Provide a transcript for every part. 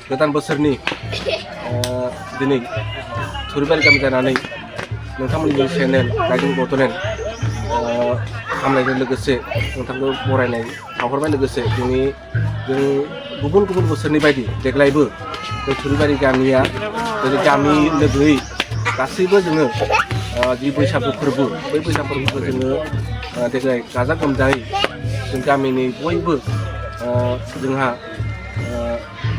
गोदान बोसोरनि दिनै थुरिबारि गामि जानानै नोंथांमोननि चेनेल राइजिं बड'लेण्ड हामलायनाय लोगोसे नोंथांखौ बरायनाय थाहरबाय लोगोसे जों गुबुन गुबुन बोसोरनि बायदि देग्लायबो बे थुरिबारि गामिया गामि लोगोयै गासैबो जोङो जि बैसागु फोरबो बै बैसागु फोरबोखौ जोङो देग्लाय गाजा गोमजायै जों गामिनि बयबो जोंहा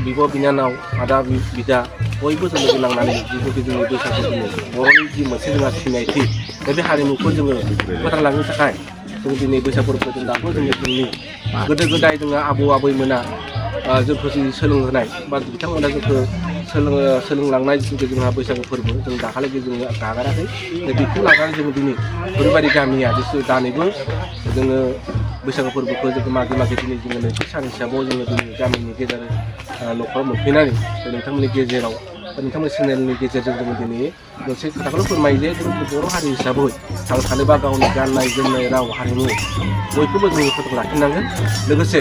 बिब' बिनानाव आदा बिदा बयबो जों लोगो नांनानै जिहेतु जोंनि बैसागु दिनै बर'नि जि मोनसे जोंहा सिनायथि बे हारिमुखौ जोङो फोथांलांनो थाखाय जों दिनै बैसागु फोरबोखौ जों दाबो जोंनि गोदो गोदाय जोङो आबौ आबैमोना जोंखौ जि सोलोंहोनाय बा बिथांमोना जोंखौ सोलोंलांनाय जिथु जोंहा बैसागु फोरबो जों दाखालिबो जोङो नागाराखै बेखौ लानानै जों दिनै थुरिबारि गामिया जिथु दानैबो जोङो बैसागु फोरबोखौ जोङो मागि मागि दिनै जोङो नैथि सान हिसाबाव जोङो दिनै गामिनि गेजेर न'खराव मोनफैनानै नोंथांमोननि गेजेराव नोंथांमोननि चेनेलनि गेजेरजों जोङो दिनै मोनसे खोथाखौल' फोरमायो जे जों बर' हारि हिसाबै थांना थानोबा गावनि गाननाय जोमनाय राव हारिमु बयखौबो जोङो फोथांना लाखिनांगोन लोगोसे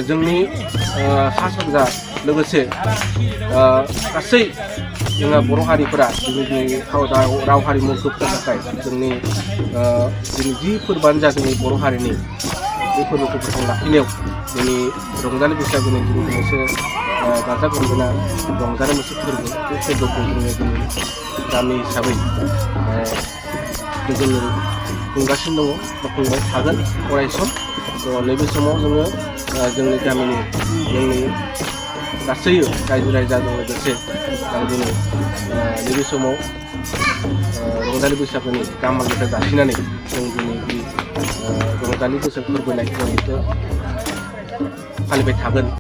जोंनि सा सानजा लोगोसे गासै जोंहा बर' हारिफोरा जोंनि राव हारिमुखौ फोथांनो थाखाय जोंनि जि फोरबोआनो जा जोंनि बर' हारिनि बे फोरबोखौ फोथांना लाखिनायाव जोंनि रंजालि बैसागुनि मोनसे गाजा गोमजा रंजानाय मोनसे फोरबो बे फोरबोखौ जोङो दिनै गामि हिसाबै जोङो खुंगासिनो दङ बा खुंबाय थागोन अराय सम नैबे समाव जोङो जोंनि गामिनि जोंनि गासै रायजो राजाजों लोगोसे दिनै नैबे समाव रंजालि बैसागुनि गाहाम हामलायनाय जासिनानै जों दिनै रंजालि बैसागु फोरबोनाय जों बेखौ फालिबाय थागोन।